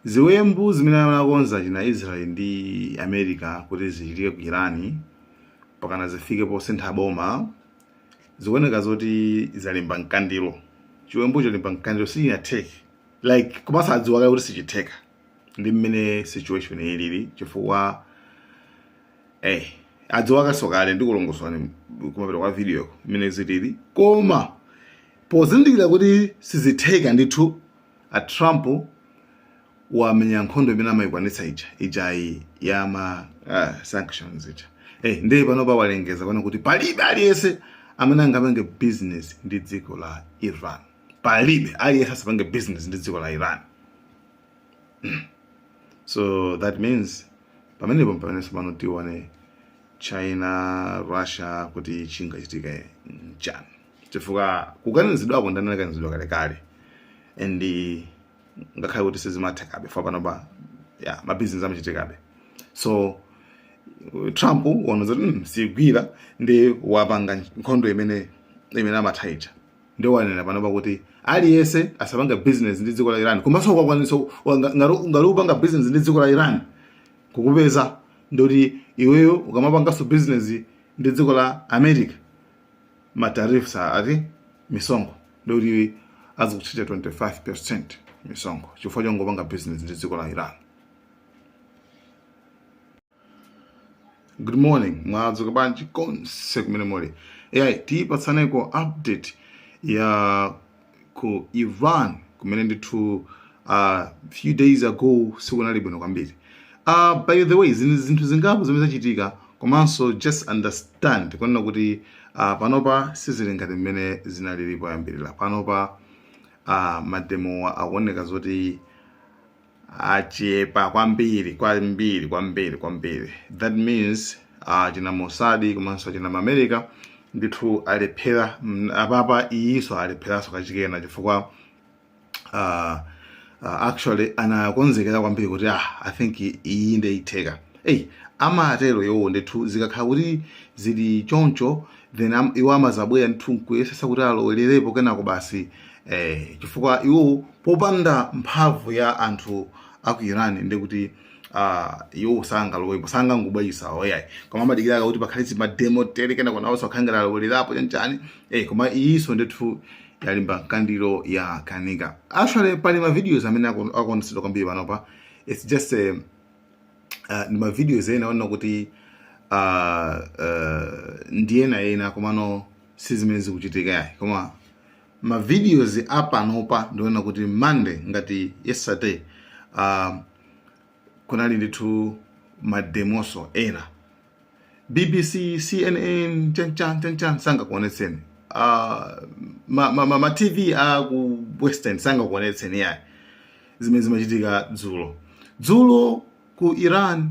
Ziwembu zimene anakonza china Israel ndi America kuti zichitike ku Iran pakana zifike posintha boma, zikuoneka zoti zalimba mkandiro. Chiwembu chalimba mkandiro, sichinatheke, like komanso adziwa kale kuti sichitheka ndi mmene situation ilili, chifukwa adziwa kaso kale. Ndikulongosolani kumapeto kwa video mmene zilili. Koma pozindikira kuti sizitheka ndithu, a Trump wamenya nkhondo imene amayikwanitsa ija ijayi ya ma sanctions ija. Ndiye panopa walengeza pano kuti palibe aliyense amene angapange business ndi dziko la Iran. Palibe aliyense asapange business ndi dziko la Iran. So that means pamenepo pamenenso pano tione China, Russia kuti chingachitika nchani, chifukwa kukanizidwako ndani anakanizidwa kalekale, and ngakhale kuti sizimathekabe fa panopa ya mabizinesi amachitikabe. So Trump waona zoti sigwira, ndi wapanga nkhondo imene amatha ija, ndi wanena panopa kuti aliyense asapange business ndi dziko la Iran. Komanso ukakwanisa, ngati upanga business ndi dziko la Iran, kukupeza ndikuti iweyo ukamapanganso business ndi dziko la America, ma tariffs ati misonkho, ndikuti azikuchita 25% misonkho chifukwa chongopanga business ndi dziko la Iran. Good morning, mwadzuka bwanji konse kumene muli? Yayi, tipatsaneko update ya ku Iran kumene ndithu few days ago sikunali bwino kwambiri. By the way, zinthu zingapo zimene zachitika, komanso just understand kunena kuti panopa sizili ngati mmene zinalili poyambirira. Panopa mademowa akuoneka zoti achepa kwambiri kwambiri kwambiri kwambiri. That means china Mossad komanso china America ndithu alephera. Apapa iyiso alepheranso kachikena, chifukwa actually anakonzekera kwambiri kuti I think iyi nde itheka. Hey, amatero iwo ndithu, zikakhala kuti zili choncho, then iwo amazabwera ndithu nkuyesesa kuti alowererepo kenako basi, chifukwa iwo popanda mphamvu ya anthu aku Iran ndikuti iwo sangalowepo, sangangobwayisa oyayi, koma amadikira kuti pakhale mademo tere, kenako nawonso akhangala alowererapo chanchani. Koma iyiso ndithu yalimba mkandiro, ya kanika. Actually pali ma videos amene akuonetsedwa kwambiri panopa. It's just ndi ma videos ena onena kuti ndi ena ena, komano si zimene zikuchitika yayi. Koma ma videos apanopa ndiona kuti Monday, ngati yesterday, kunali ndithu mademoso ena. BBC, CNN, chanchan chanchan sangakuonetseni. Ma TV a ku Western sangakuonetseni yayi zimene zimachitika dzulo. Dzulo ku Iran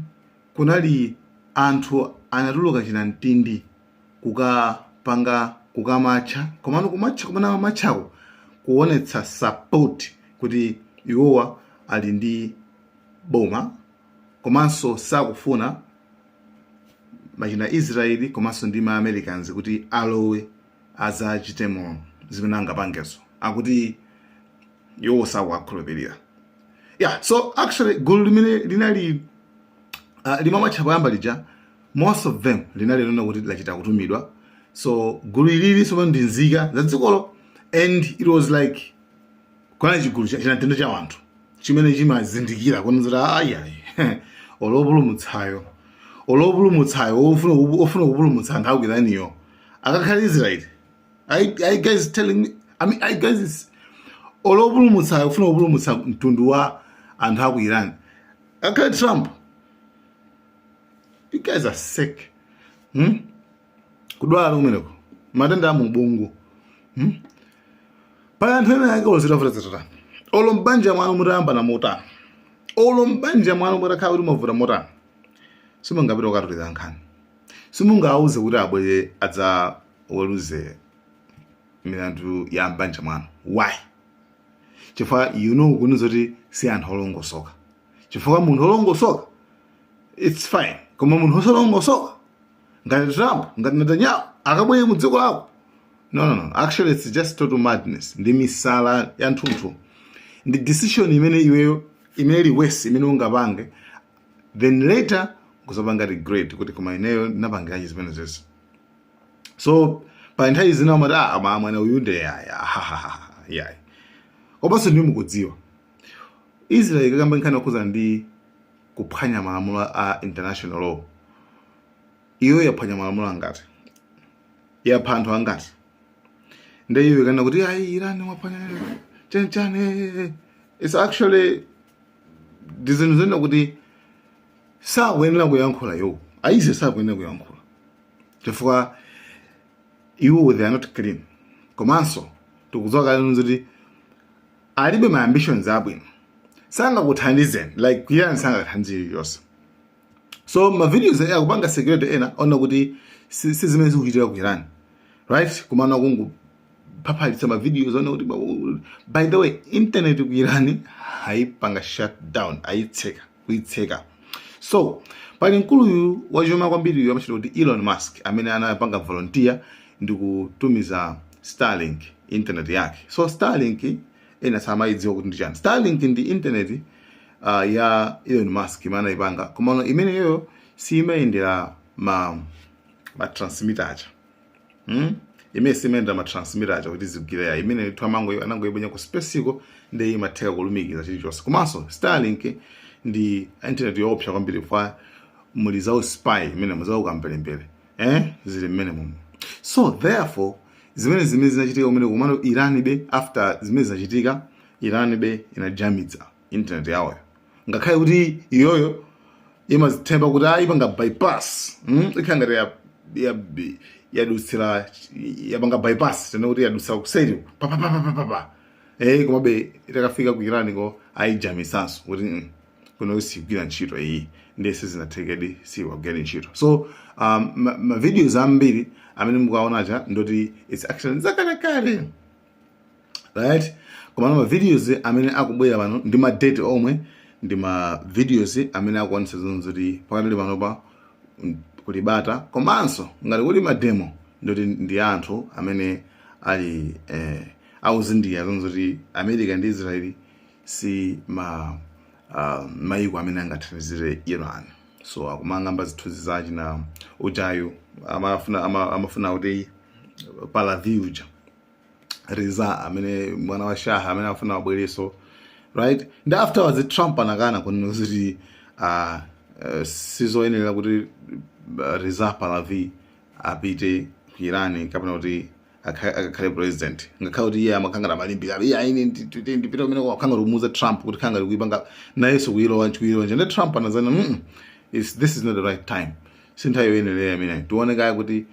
kunali anthu anatuluka chinamtindi kukapanga kukamatcha, komano kumatcha kumene amatchako kuonetsa support kuti iwowa ali ndi boma, komanso sakufuna machina Israeli komanso ndi ma Americans kuti alowe azachitemo zimene angapangezo, akuti iwo sakuwakhulupirira. Yeah, so actually gulu limene linali limamatcha poyamba lija, most of them linali lona kuti lachita kutumidwa. So gulu ilili soma ndi nzika za dzikolo, and it was like kunali chigulu chinatendo cha anthu chimene chimazindikira kunena kuti ayi, olopulumutsayo ofuna kupulumutsa anthu aku Iraniyo akakhala Israel. Are you guys telling me, I mean, are you guys olopulumutsayo ofuna kupulumutsa mtundu wa anthu aku Iran akakhala Trump? You guys are sick, Kudwala kumeneko, matenda a mubungu, Pali anthu ena ake ozitavuta zitatani, olo mbanja mwanu mutayambana motani, olo mbanja mwanu mutakhala kuti mwavuta motani, simungapita kukatulira nkhani, simungawuze kuti abwere adzaweruze milandu ya mbanja mwanu. Why? Chifukwa you know kuniza kuti si anthu olongosoka. Chifukwa munthu olongosoka, it's fine, koma munthu osalongosoka ngati Trump, ngati Netanyahu, akabwere mu dziko lako, no, no, no, actually it's just total madness. Ndi misala ya nthunthu, ndi decision imene iweyo imene ili worse imene ungapange, then later kuzapanga regret kuti, "Koma ineyo ndinapangiranji zimenezezi?" So pa nthawi zina umati, "Ah, ma mwana uyu ndi yaya yayi." Komanso ndi mukudziwa, Israel ikakamba nkhani yokhuzana ndi kuphwanya malamulo a international law, iyo yaphwanya malamulo angati? Yapha anthu angati? Nde iyo ikanena kuti, "Ayi, Iran waphwanya chanichani," it's actually ndi zinthu zonena kuti sakuyenera kuyankhula. Iwo aize sakuyenera kuyankhula chifukwa iwo, they are not clean. Komanso tikudziwa kale kuti alibe ma ambitions abwino, sangakuthandizeni, like kuyani, sangakuthandize iliyonse. So ma videos akupanga security ena ona kuti si zimene zikuchitika ku Iran, right? Kumana kungophaphalitsa ma videos ona kuti, by the way, internet ku Iran ayipanga shut down, ayitseka kuyitseka. So pali mkuluyu wachuma kwambiri amachita kuti Elon Musk, amene anapanga volunteer ndi kutumiza Starlink internet yake. So Starlink, ena samayidziwa kuti ndi chani. Starlink ndi internet ya Elon Musk imene anayipanga, komano imeneyo siyimayendera ma transmitter aja, Imene simayendera ma transmitter aja kuti zigwire ya imene ndithu amango anangoyiponya ku space iko, ndi imatheka kulumikiza chilichonse. Komanso Starlink ndi internet yoopsa kwambiri kwa muli za spy imene muzaukamvelembere, zili mmene mumu. So therefore zimene zinachitika kumene kumano Iran be, after zimene zinachitika, Iran be inajamitsa internet yawoyo, ngakhale kuti iyoyo imazithemba kuti ayipanga bypass, Ikhala ngati yadutsira, yapanga bypass tena kuti yadutsira kuseri pa pa pa pa pa pa, komabe itakafika ku Iran ko ayijamisanso kuti kuno sigwira ntchito iyi. Ndiye sizinathekedi, siwagwira ntchito. So ma videos ambiri amene mukuwaonacha ndoti it's actually zakalekale, right? Komano ma videos amene akubwera pano ndi ma date omwe ndi ma videos amene akuonetsa zonse kuti pakatali panopa kuli bata, komanso ngati kuli ma demo ndoti ndi anthu amene ali akuzindikira zonse kuti America ndi Israeli si ma mayiko amene angathandizire Iran. So akumang'amba zithunzi zachi na ujayu amafuna kuti Pahlavi uja, Reza, amene mwana wa Shah amene afuna abwereso, right? Ndi afterwards Trump anakana kunena kuti sizoyenera kuti Reza Pahlavi apite ku Iran kapena kuti akakhale president, ngakhale kuti iye amakhangana malimbira, iye aine ndipita kumene akhanga kumuuza Trump kuti khanga kuipanga nayenso kuyilowa kuyilowa. Ndi Trump anazana, This is not the right time, sinthawi yoyenerera imene tione kaya kuti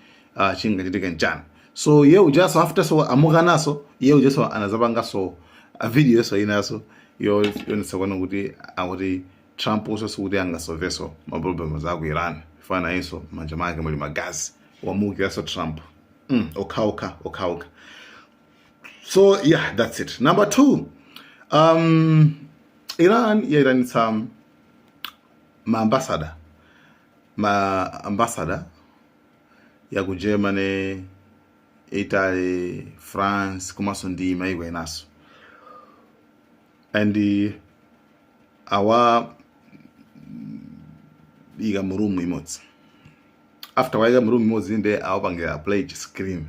chingachitika nchani." So iye ujaso after so amukanaso, iye ujaso anazapangaso a video yaso inaso yonetsa kwano kuti akuti Trump uso sikuti angasolveso ma problems aku Iran, fana inso manja make muli magazi. Wamukiranso Trump, okha okha okha. So yeah, that's it. Number two, Iran yairanitsa ma ambassador ya ku Germany, Italy, France komanso ndi maiko enaso, and awa ika mu room imodzi. After waika mu room imodzi, ndi awapangira play screen,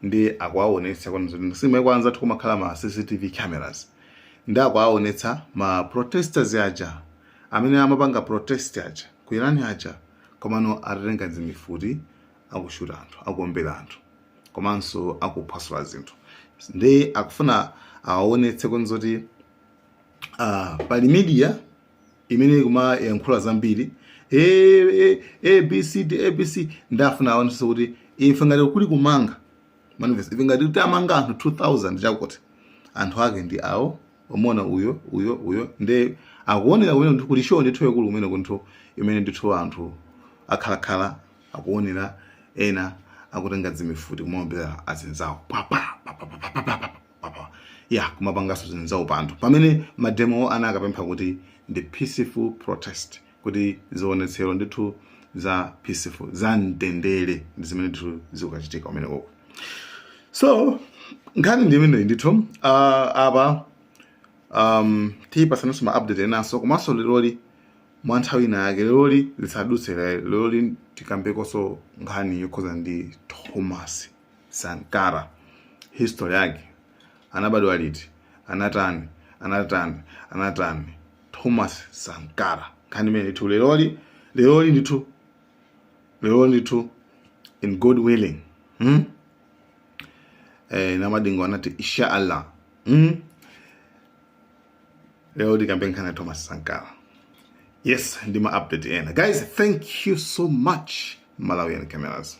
ndi akuwaonetsa kwanu simaiko anzathu kumakhala ma CCTV cameras, ndi akuwaonetsa ma protesters aja amene amapanga protest aja ku Iran aja, komano atatenga zimifuti, akushuta anthu, akuombera anthu komanso akuphwasula zinthu. Ndi akufuna awaonetse konzoti pali media imene ikumayankhula zambiri, A, A, A, B, C, D, A, B, C. Ndafuna aonetse kuti ife ngati kuli kumanga manifest, ife ngati tamanga anthu 2000 chakuti anthu ake ndi awo omona uyo uyo uyo. Ndi akuonera kumene ndithu kuti show ndithu yakulu kumene kunthu imene ndithu anthu akhalakhala akuonera, ena akutenga zimifuti kumaombera azinzawo, pa pa pa pa pa pa pa pa pa pa, ya kumapanganso zinzawo pa anthu, pamene ma demo ana akapempha kuti ndi peaceful protest, kuti zionetsero ndithu za peaceful, za mtendere, ndi zimene ndithu zikukachitika kumene koko. So nkhani ndi imeneyi ndithu. Apa Tipasananso ma update enanso, komanso leroli mwa nthawi ina yake, leroli lisadutse, leroli tikambekonso nkhani yokhuza ndi Thomas Sankara, history yake, anabadwa liti, anatani, anatani, anatani Thomas Sankara. Nkhani imene ndithu leroli, leroli ndithu, leroli ndithu, in God willing, Namadingo anati inshallah, Lero tikambe nkhani ya Thomas Sankara, yes, ndi ma update ena. Guys, thank you so much. Malawian Cameras.